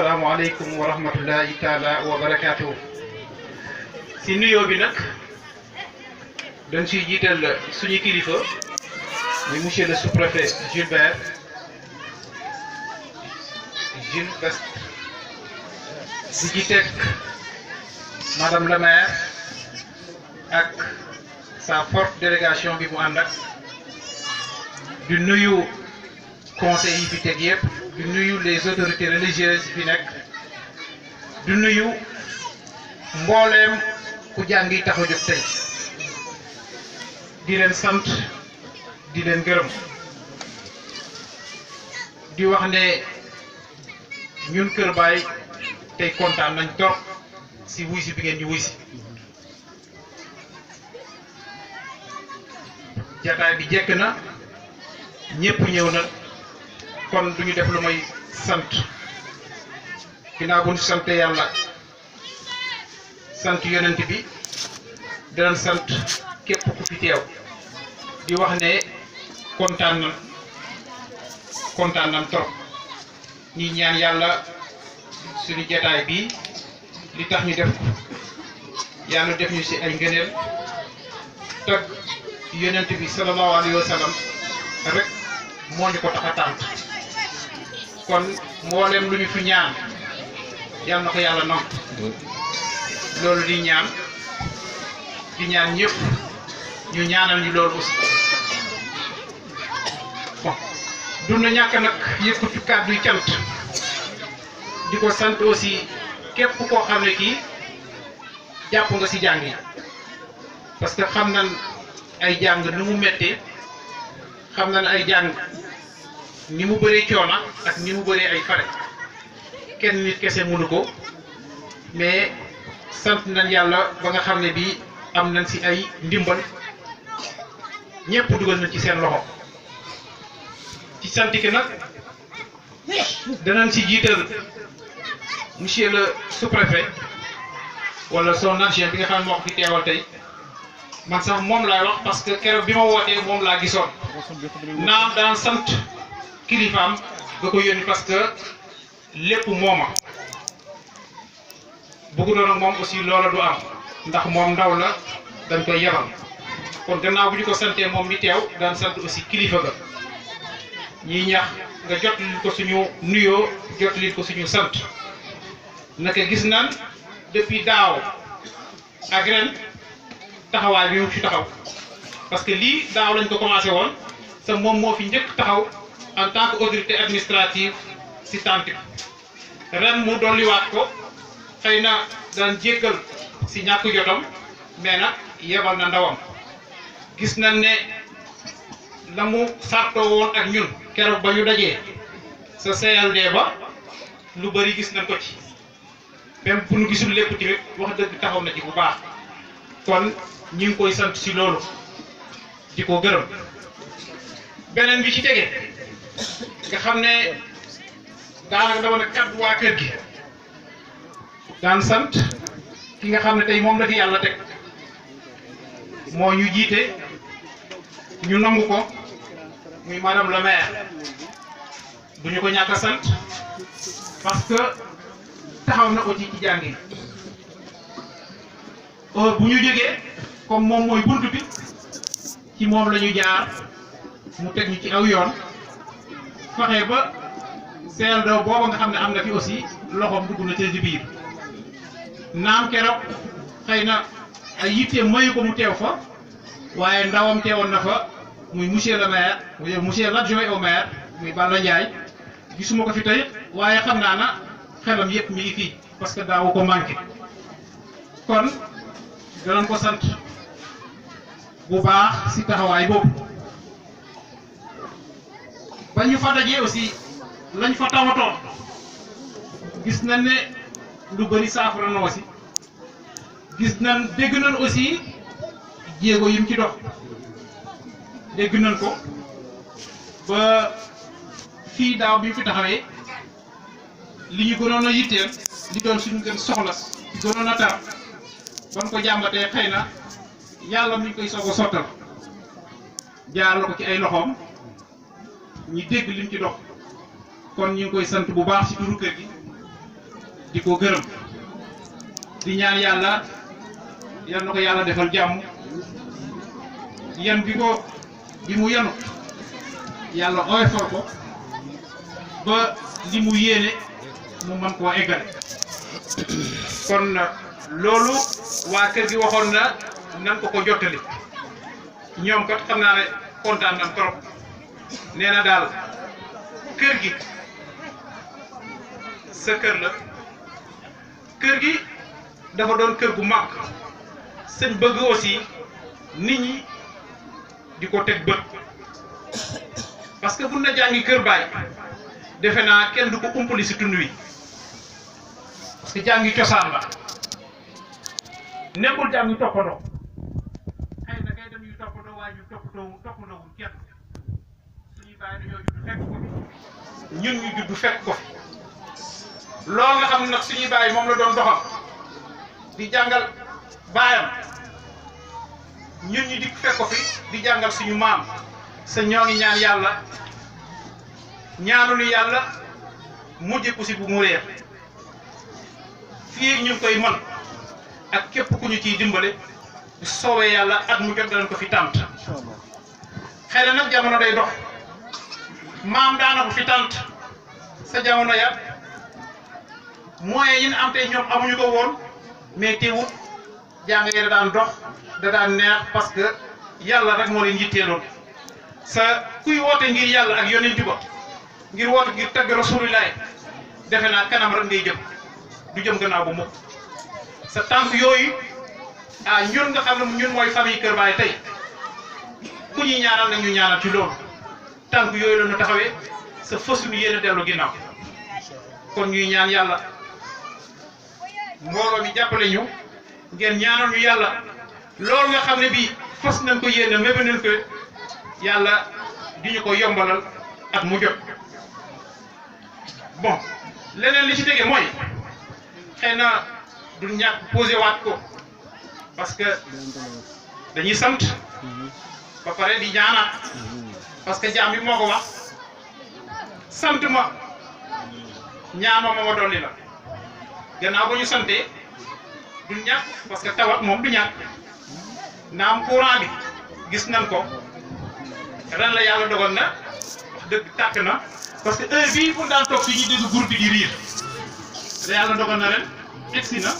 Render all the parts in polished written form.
asalaamaaleykum wa rahmatullahi taala wa barakaatuhu. si nuyoo bi nag dañ siy jiital suñu kilifa muy monsieur le sous-préfet Jules Best di ci teg madame la maire ak sa forte délégation bi mu ànd ak di nuyu conseil yi fi teg yëpp di nuyu les autorités religieuses fi nekk di nuyu mbooleem ku jàngi tax a jóg tey di leen sant di leen gërëm di wax ne ñun Kër Baye tey kontaan nañ trop si wuy si bi ngeen ñu wuy si jataay bi jekk na ñëpp ñëw na kon duñu def lu may sant ginnaaw bu ñu sant yàlla sant yonent bi dinañ sant képp ku fi teew di wax ne kontaan nañ trop ñi ñaan yàlla suñu jataay bi li tax ñu def ko yàlla def ñu ci ay ngëneel tag yonent bi sallallahu alayhi wa sallam rek moo ñu ko tax a tànt kon mboolem lu ñu fi ñaan yàlla na ko yàlla nangu loolu di ñaan ñëpp ñu ñaanal ñu loolu aussi bon du na ñàkk nag yëkkatu kàddu yu cant di ko sant aussi képp koo xam ne kii jàpp nga ci jàng yi parce que xam nañ ay jàng nu mu méttee xam nañ ay jàng ni mu bëree coona ak ni mu bëree ay fare kenn nit kese mënu ko mais sant nañ yàlla ba nga xam ne bii am nañ ci ay ndimbal ñëpp dugal nañ ci seen loxo ci sant ki nag danañ ci jiital monsieur le sous-préfet wala son adjoint bi nga xam ne moo ko fi teewal tey man sax moom laay wax parce que keroog bi ma wootee moom laa gisoon naam daan sant kilifaam nga ko yónni parce que lépp mooma bëggu doon ak moom aussi loola du am ndax moom ndaw la dañ koy yebal kon gannaaw bu ñu ko santee moom mi teew daan sant aussi kilifa ga ñiy ñax nga jot li ko suñu nuyoo jot li ko suñu sant naka gis nan depuis daaw ak ren taxawaay bi mu fi taxaw parce que lii daaw lañ ko commencé woon sa moom moo fi njëkk taxaw en tant que autorité administrative si tant ren mu dolliwaat ko xëy na daan jéggal si ñàkk jotam mais nag yebal na ndawam gis nañ ne la mu sartoo woon ak ñun keroog ba ñu dajee sa CLD ba lu bari gis nañ ko ci même bu ñu gisul lépp tamit wax dëgg taxaw na ci bu baax kon ñi ngi koy sant si loolu di ko gërëm beneen bi ci tege nga xam ne daanaka dama ne kàddu waa kër gi daan sant ki nga xam ne tey moom la fi yàlla teg moo ñu jiite ñu nangu ko muy madame la maire bu ñu ko ñàkk a sant parce que taxaw na ko ci jàngi bu ñu jógee comme moom mooy bunt bi ci moom la ñu jaar mu teg ñu ci aw yoon fexe ba CLD booba nga xam ne am na fi aussi loxoom dugg na ci biir naam keroog xëy na ay yitte mayu ko mu teew fa waaye ndawam teewoon na fa muy monsieur le maire muy monsieur l'adjoint au maire muy Balla Ndiaye gisuma ko fi tey waaye xam naa na xelam yëpp mi ngi fii parce que daawu ko manqué kon danañ ko sant bu baax ci taxawaay boobu ba ñu fa dajee aussi lañ fa tawatoon gis nañ ne lu bari saafara na aussi gis nañ dégg nañ aussi jéego yim ci dox dégg nañ ko ba fii daaw bi fi taxawee li ñu gënoon a yitteel li doon suñu gën soxla gënoon a tar ban ko jàmbatee xëy na yàlla mi ngi koy soog a sottal jaar la ko ci ay loxoom ñi dégg lim ci dox kon ñu ngi koy sant bu baax ci turu kër gi di ko gërëm di ñaan yàlla yal na ko yàlla defal jàmm yan bi mu yenu yàlla oyofal ko ba li mu yéene mu mën koo eggale kon loolu waa kër gi waxoon na nan ko jottali ñoom kat xam naa ne kontaan nañ trop nee na daal kër gi sa kër la kër gi dafa doon kër gu mag sëñ bëgg aussi nit ñi di ko teg bët parce que bu na jàngi kër baay defe naa kenn du ko umpali si tund wi parce que jàngi cosaan la nekkul jàngi toppandoo xëy na kay dañuy toppandoo waaye ñu toppandoowul kenn suñuy baay dañoo judd fekk ko fi ñun ñu judd fekk ko fi loolu nga xam ne nag suñuy baay moom la doon doxal di jàngal baayam ñun ñi di fekk ko fi di jàngal suñu maam sa ñoo ngi ñaan yàlla ñaanu ni yàlla mujj ku si bu mu réer fii ñu ngi koy mën ak képp ku ñu ciy dimbale bu soobee yàlla at mu jot danañ ko fi tànt xëy na nag jamono day dox maam daana ko fi tànt sa jamono ya moyens yi ñu am tey ñoom amuñu ko woon mais teewut jàng yi da daan dox da daan neex parce que yàlla rek moo leen yitteeloon sa kuy woote ngir yàlla ak yonent ba ngir woote ngir tagg rasulilaay defe naa kanam rek ngay jëm du jëm gannaaw bu mukk sa tànk yooyu ñun nga xam ne ñun mooy famille Kër Baay tey ku ñuy ñaanal nag ñu ñaanal ci loolu tànk yooyu la ñu taxawee sa fësuñu yéen a dellu ginnaaw kon ñuy ñaan yàlla mbooloo mi jàppale ñu ngeen ñaanal ñu yàlla loolu nga xam ne bii fas nañ ko yéene méba nañ ko yàlla di ñu ko yombalal at mu jot bon leneen li ci tege mooy xëy na du ñàkk posé waat ko parce que dañuy sant ba pare di ñaanaat parce que jaam bi moo ko wax sant ma ñaanoo ma dolli la gannaaw ba ñu santee du ñàkk parce que tawat moom du ñàkk naam courant bi gis nañ ko ren la yàlla dogal na wax dëgg tàkk na parce que heure bii pour daan toog fii ñu dégg groupe bi di riir la yàlla dogal na ren egsi na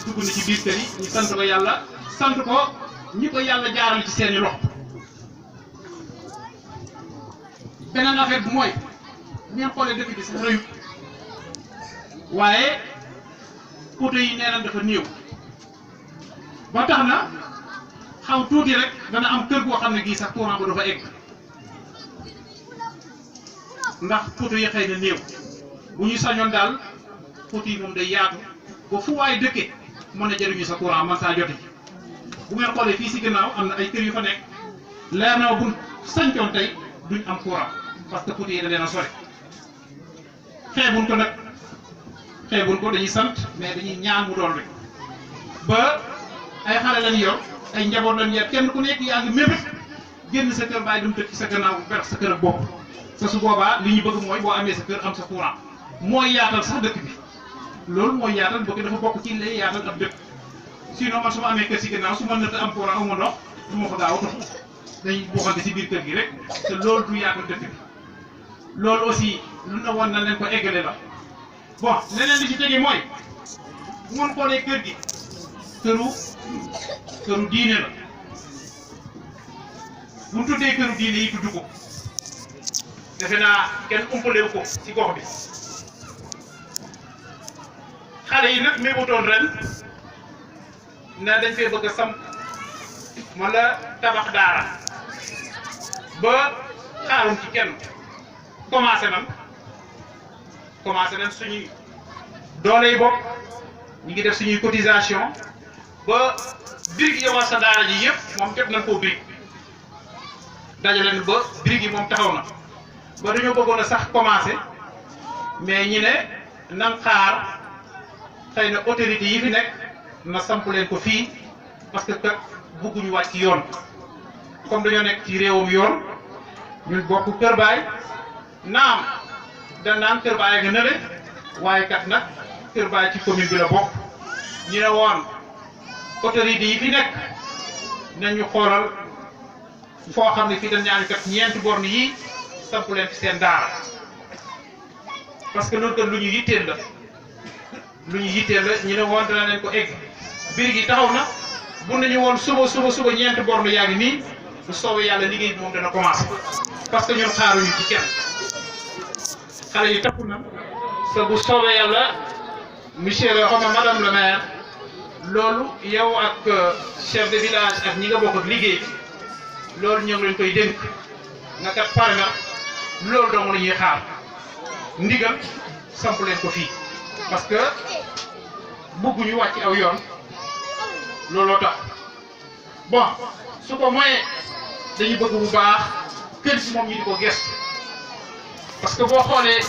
dugg na ci biir kër yi ñu sant ko yàlla sant ko ñi ko yàlla jaaral ci seeni loxo beneen affaire bu mooy ngeen xoolee dëkk bi sax rëyut waaye poto yi nee nañ dafa néew ba tax na xaw tuuti rek dana am kër goo xam ne gii sax courant ba dafa egg ndax poto yi xëy na néew bu ñu sañoon daal poto yi moom day yaatu ba fu waay dëkke mën a jëriñu sa courant man saa jote bu ngeen xoolee fii si gannaaw am na ay kër yu fa nekk leer na buñ sañcoon tey duñ am courant parce que poto yi da leen a sori xeebuñ ko nag xeebuñ ko dañuy sant mais dañuy ñaan mu doon rek ba ay xale lañ yor ay njaboot lañ yor kenn ku nekk yaa ngi mébét génn sa kër bàyyi dum tëj ci sa gannaaw ber sa kër ak bopp sa su boobaa li ñu bëgg mooy boo amee sa kër am sa courant mooy yaatal sax dëkk bi loolu mooy yaatal bëgg dafa bokk ci lay yaatal ab dëkk sinon man su ma amee kër si gannaaw su ma nëtt am courant amu ndox du ma fa gaaw a dox dañuy boxante si biir kër gi rek te loolu du yaatal dëkk bi loolu aussi lu na woon na leen ko eggale la bon leneen li ci tege mooy bu ngeen xoolee kër gi këru diine la bu tuddee këru diine yi tudd ko defe naa kenn umpalewu ko ci gox bi xale yi nag mébutoon ren na dañ fee bëgg a samp wala tabax daara ba xaaruñ ci kenn commencé nañ suñuy doole yi bopp ñu ngi def suñuy cotisation ba birig yow sa daara ji yëpp moom jot nañ koo birig dajale ba birig yi moom taxaw na ba dañoo bëggoon a sax commencé mais ñi ne nan xaar xëy na autorité yi fi nekk na samp leen ko fii parce que kat bëgguñu wàcc yoon comme dañoo nekk ci réewam yoon ñun bokk Kër Baay naam da naan Kër Baay nga nële waaye kat nag Kër Baay ci commune bi la bokk ñu ne woon autorité yi fi nekk nañu xoolal foo xam ne fii dañ ñaani kat ñeenti borne yi samp leen fi seen daara parce que loolu kat lu ñu yitteel la ñu ne woon dana leen ko egg biir gi taxaw na bu nañu woon suba ñeenti borne yaa ngi nii bu soobee yàlla liggéey bi moom dana commencé parce que ñun xaaruñu ci kenn xale yi takku na sa bu soobee yàlla monsieur le xoma madame le maire loolu yow ak chef de village ak ñi nga bokk ak liggéey bi loolu ñoo ngi leen koy dénk nga kat pare na loolu dong la ñuy xaar ndigal samp leen ko fii parce que bëgguñu wàcc aw yoon looloo tax bon su ko moyee dañu bëgg bu baax kër gi moom ñu di ko gestu parce que boo xoolee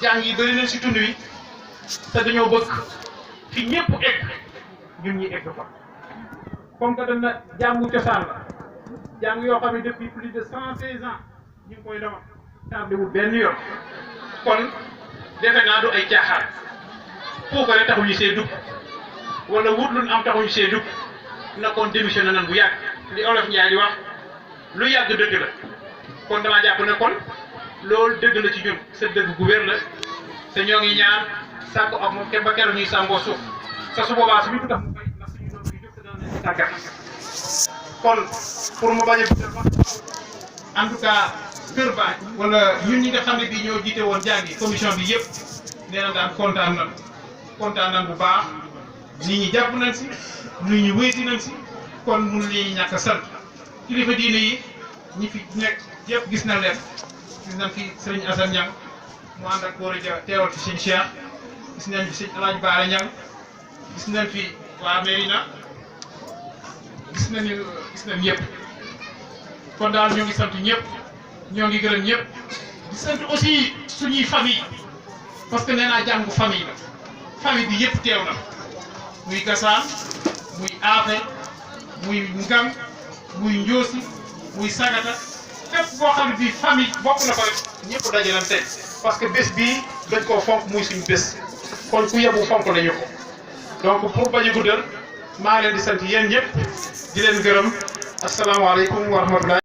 jàng yi bëri nañ si tund wi te dañoo bëgg fi ñëpp egg ñun ñi egg fa comme que dañ na jàngu cosaan la jàng yoo xam ne depuis plus de 116 ans ñu ngi koy demal tardé wul benn yoon kon defe naa du ay caaxaan foofu rek taxuñu see dugg wala wut luñ am taxuñu see dugg na kon démissionné nan bu yàgg li olof Njaay di wax lu yàgg dëgg la kon damaa jàpp ne kon loolu dëgg la ci ñun sa dëgg gu wér la te ñoo ngi ñaan sàkku ak moom kenn ba keroog ñuy sàngoo suuf sa su boobaa su ñu ko tax mu bay ndax suñu doom yi jóg te dana leen si tàggat kon pour mu bañ a guddal en tout cas Kër Baay wala ñun ñi nga xam ne bii ñoo jiite woon jàngi commission bi yëpp nee na daal kontaan nan bu baax nit ñi jàpp nañ si nit ñi wéyti nañ si kon mun li ñàkk a sant kilifa diine yi ñi fi nekk yëpp gis na leen gis nañ fi sëriñ Assane Niang mu ànd ak Gora Dia teewal fi sëñ Cheikh gis nañ fi sëñ El Hadj Baara Niang gis nañ fi waa Mérina gis nañ ñëpp kon daal ñoo ngi sant ñëpp ñoo ngi gërëm ñëpp di sant aussi suñuy famille parce que nee naa jàngu famille la famille bi yëpp teew na muy Gassane muy Afe muy Ngam muy Ndiosi muy Sagata fépp boo xam ne bii famille bokk na ko rek ñëpp daje nañ tey parce que bés bii dañ koo fonk muy suñu bés kon ku yebu fonk nañu ko donc pour bañ a guddal maa ngi leen di sant yéen ñëpp di leen gërëm asalaamaaleykum wa rahmatulah.